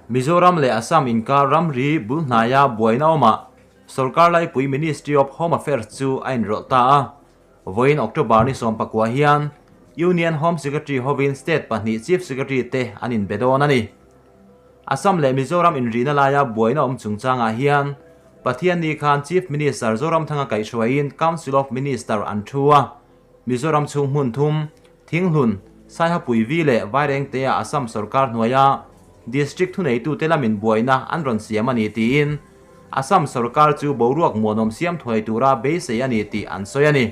Mizoram leh Assam inkar ramri bul hnaia buaina awmah Sorkar laipui Ministry of Home Affairs chu a inrawlh ta a. Vawiin October ni 19 hian Union Home Secretary hovin state pahnih Chief Secretary te an inbe dawn a ni. Assam leh Mizoram inrihna laia buaina awm chungchangah hian Pathianni khan Chief Minister Zoramthanga kaihhruaiin Council of Minister an thu a. Mizoram chhung hmun thum, Thinghlun, Saihapuivi leh Vairengtea Assam sorkar hnuaia District thuneitute lamin buaina an rawn siam a ni tiin Assam sorkar chu boruak muanawm siam thuai tura beisei a ni tih an sawi a ni.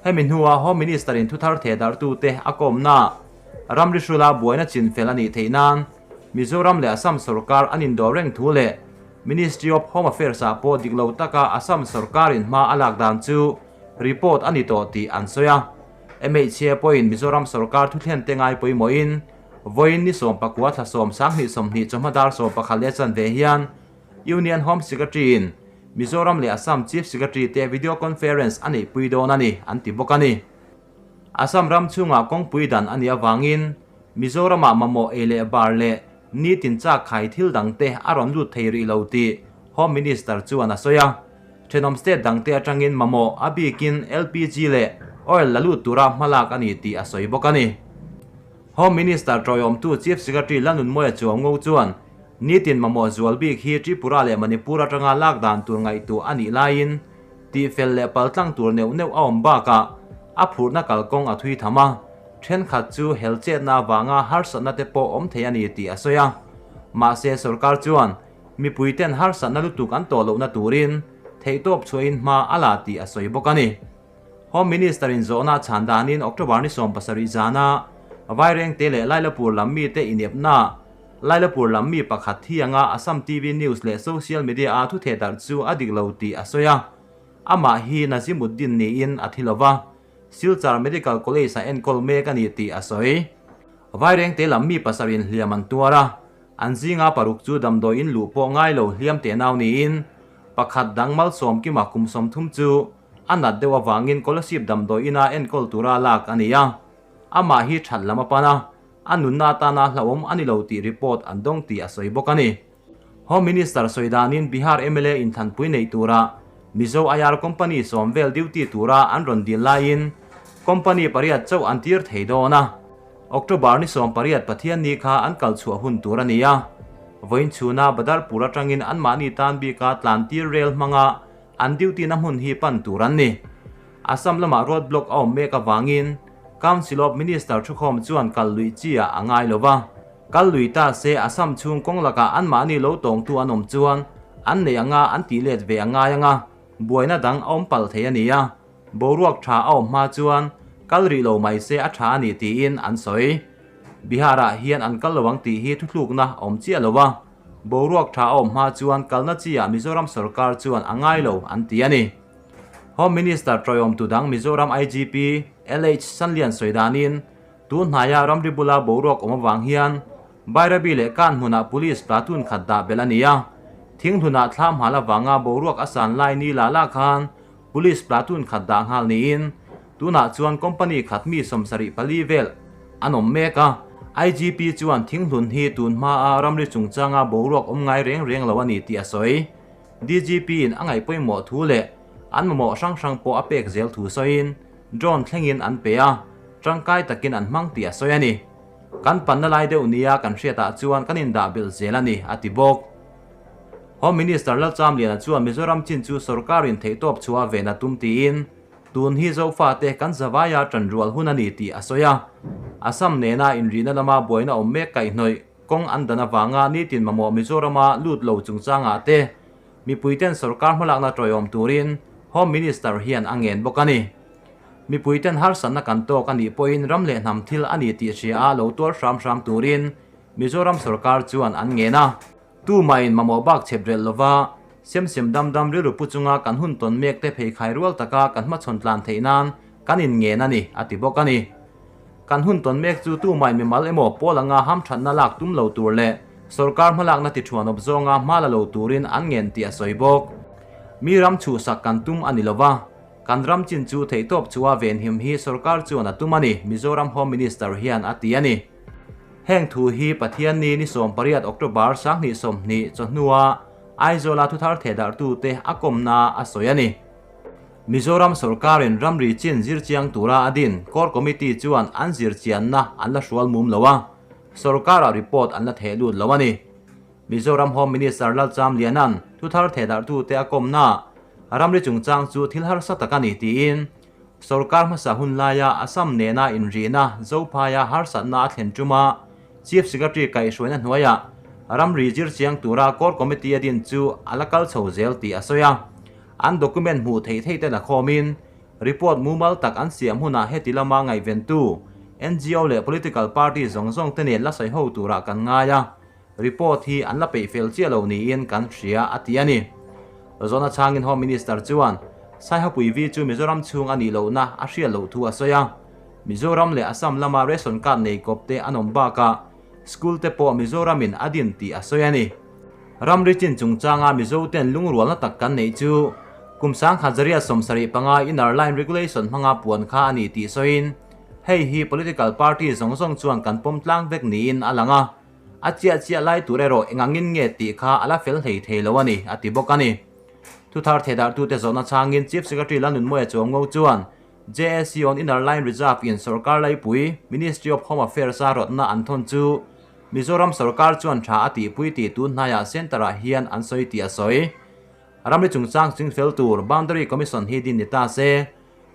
Hemi hnua Home Minister in thuthar thehdarhtute a kawmna ramri hrula buaina chinfel a nih theih nan Mizoram leh Assam sorkar an indawr reng thu leh Ministry of Home Affairs ah pawh dik lo taka Assam sorkarin hma a lak dan chu report a ni tawh tih an sawi a. MHA pawhin Mizoram sorkar thuthlen te ngai pawimawhin vawiin ni 19 thla 10 20 chawhma dar 11:15 hian Union Home Secretary in Mizoram leh Assam Chief Secretary te video conference a neihpui dawn a ni an ti bawk a ni. Assam ram chhungah kawngpui dan a nih avangin Mizoramah mamawh ei leh bar leh nitin chak khai thil dangte a rawn lut thei rih lo tih Home Minister chuan a sawi a. Thenawm state dangte atangin mamawh a bikin LPG leh oil la lut tura hmalak a ni tih a sawi bawk a ni. Home Minister tawiawmtu Chief Secretary Lalnunmawia Chuango chuan nitin mamawh zual bik hi Tripura leh Manipur atanga lak dan tur ngaihtuah a nih laiin tihfel leh paltlang tur neuh neuh a awm bakah a phurhna kalkawng a thui tham a, thenkhat chu hel chetna avanga harsatna te pawh awm thei a ni tih a sawi a. Mahse sorkar chuan Mipuiten harsatna lutuk an tawh lohna turin theihtawp chhuahin hma a la tih a sawi bawk a ni. Home Minister-in zawhna a chhan danin October ni 70 zana Vairengte leh Lailapur lam mite inepna Lailapur lam mi pakhat thi anga Assam TV News leh social media-a thu theh darh chu a dik lo tih a sawi a. Amah hi Nazimuddin niin a thi lova, Silchar Medical College-a enkawl mek a ni tih a sawi. Vairengte lam mi pasarin hliam an tuar a, An zinga paruk chu damdawiin luh pawh ngai lo hliam teh nau niin pakhat dang malsawm kima kum 30 chu a nat deuh avangin Kolasib damdawiina enkawl tura lak a ni a. Amah hi that lam a pan a, a nunna atana hlauhawm a ni lo tih report an dawng tih a sawi bawk a ni. Home Minister sawi danin Bihar mla inthanpui neih tura Mizo IR company 10 vel duty tura an rawn dil laiin company pariat chauh an tir thei dawn a. October ni 18 Pathianni kha an kal chhuah hun tur a ni a. Vawiin chhuna Badarpur atangin anmahni tan bika tlan tir rel hmanga an duty na hmun hi pan tur an ni. Assam lamah road block a awm mek avangin Council of Minister thukhawm chuan kal lui chi ah a ngai lova. Kal lui ta se Assam chhung kawng lakah anmahni lo tawngtu an awm chuan an nei anga an tih let ve a ngai anga buaina dang a awm palh thei a ni a. Boruak tha a awm hma chuan kal rih lo mai se a tha a ni tiin an sawi. Bihar-ah hian an kal lo ang tih hi thuthlukna a awm chiah lo a, boruak tha a awm hma chuan kalna chiah Mizoram sorkar chuan a ngai lo an ti a ni. Home Minister tawiawmtu dang Mizoram IGP LH Sanlian sawi danin tun hnaia ramri bula boruak awm avang hian Bairabi leh Kan hmunah Police platoon khat dah belh a ni a, Thinghlunah thlam hal avanga boruak a san lai ni la la khan Police platoon khat dah nghal niin tunah chuan company khat mi 74 vel an awm mek a. IGP chuan Thinghlun hi tun hmaa ramri chungchanga boruak awm ngai reng reng lo a ni tih a sawi. DGP in a ngaih pawimawh thu leh an mamawh hrang hrang pawh a pek zel thu sawiin drone thlengin an pe a, tangkai takin an hmang tih a sawi a ni. Kan panna lai deuh nia kan hriatah chuan kan indah belh zel a ni, a ti bawk. Home Minister Lalchamliana chuan Mizoram chin chu sorkarin theihtawp chhuah ven a tum tiin tun hi Zofate kan zavaia tanrual hun a ni tih a sawi a. Assam nena inrihna lama buaina awm mek kaihhnawih kawng an dan avanga nitin mamawh Mizorama lut lo chungchangah te mipuiten sorkar hmalakna tawiawm turin Home Minister hian a ngen bawk a ni. Mipuiten harsatna kan tawk a nih pawhin ram leh hnam thil a ni tih hria a lo tuar hram hram turin Mizoram sorkar chuan an ngen a. Tumahin mamawh bak chhep rel lova, sem sem dam dam rilru pu chunga kan hun tawn mek te pheikhai rual taka kan hmachhawn tlan theih nan kan inngen a ni, a ti bawk a ni. Kan hun tawn mek chu tumahin mimal emaw pawl anga hamthatna lak tum lo tur leh sorkar hmalakna ti thuanawp zawnga hma la lo turin an ngen tih a sawi bawk. Mi ram chhuhsak kan tum a ni lova, kan ram chin chu theihtawp chhuah venhim hi sorkar chuan a tum a ni, Mizoram Home Minister hian a ti a ni. Heng thu hi Pathianni ni 18 October 2020 chawhnua Aizawla thuthar thehdarhtute a kawmna a sawi a ni. Mizoram sorkarin ramri chin zirchiang tura a din Core Committee chuan an zirchianna an la hrual mum lo a, sorkarah report an la theh lut lo a ni. Mizoram Home Minister Lalchamliana'n thuthar thehdarhtute a kawmna ramri chungchang chu thil harsa tak a ni tiin sorkar hmasa hun laia Assam nena inrihna Zophaia harsatna a thlen tuma Chief Secretary kaihhruaina hnuaiah ramri zirchiang tura Core Committee a din chu a la kal chho zel tih a sawi a. An document hmuh theih theih te la khawmin report mumal tak an siam hunah heti lama ngaihventu ngo leh political party zawng zawng te nen la sawi ho turah kan ngai a, report hi an la peih fel chiah lo niin kan hria a ti a ni. Zawhna chhangin Home Minister chuan Saihapui vi chu Mizoram chhung a nih lohna a hriat loh thu a sawi a, Mizoram leh Assam lama ration card nei kawp te an awm bakah school te pawh Mizoramin a din tih a sawi a ni. Ramri chin chungchanga Mizoten lungrualna tak kan neih chu kum 1975 Inner Line Regulation hmanga puan kha a ni tih sawiin hei hi political party zawng zawng chuan kan pawm tlang vek niin a lang a, a chiah chiah lai tur erawh engangin nge tih kha a la fel hlei thei lo a ni, a ti bawk a ni. Thuthar thehdarhtute zawhna chhangin Chief Secretary Lalnunmawia Chuango chuan JAC on Inner Line Reserve in sorkar laipui Ministry of Home Affairs a rawtna an thawn chu Mizoram sorkar chuan tha a tihpui tih tun hnaiah Centre-ah hian an sawi tih a sawi. Ramri chungchang ching fel tur Boundary Commission hi din ni ta se,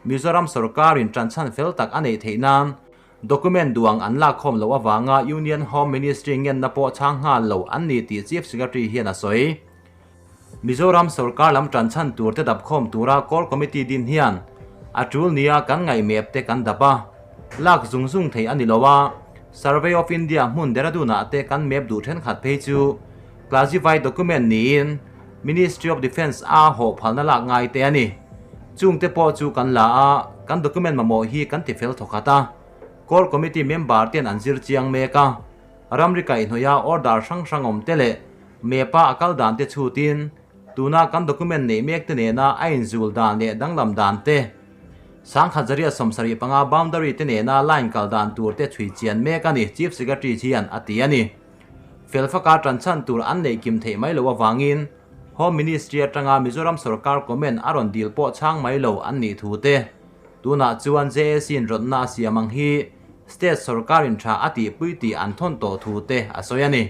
Mizoram sorkarin tanchhan fel tak a neih theih nan document duang an lakkhawm loh avanga Union Home Ministry ngenna pawh chhang nghal lo an ni tih Chief Secretary hian a sawi. Mizoram sorkar lam tanchhan tur te dap khawm tura Core Committee din hian a tul nia kan ngaih map te kan dap a, lak zung zung thei a ni lo a, Survey of India hmun Dehradun-ah te kan map duh thenkhat phei chu classified document niin Ministry of Defence a hawh phalna lak ngai te a ni. Chung te pawh chu kan la a, kan document mamawh hi kan ti fel thawkhat a, Core Committee member ten an zir chiang mek a, ramri kaihhnawih a order hrang hrang awm te leh map-a a kal dan te chhutin tuna kan document neih mek te nena a inzul dan leh danglam dan te, 1975 boundary te nena line kal dan tur te chhui chian mek a ni, Chief Secretary hian a ti a ni. Felfaka tanchhan tur an neih kim theih mai loh avangin Home Ministry atanga Mizoram sorkar comment a rawn dil pawh chhang mai lo an nih thu te, tunah chuan JAC in rawtna a siam ang hi State sorkarin tha a tihpui tih an thawn tawh thu te a sawi a ni.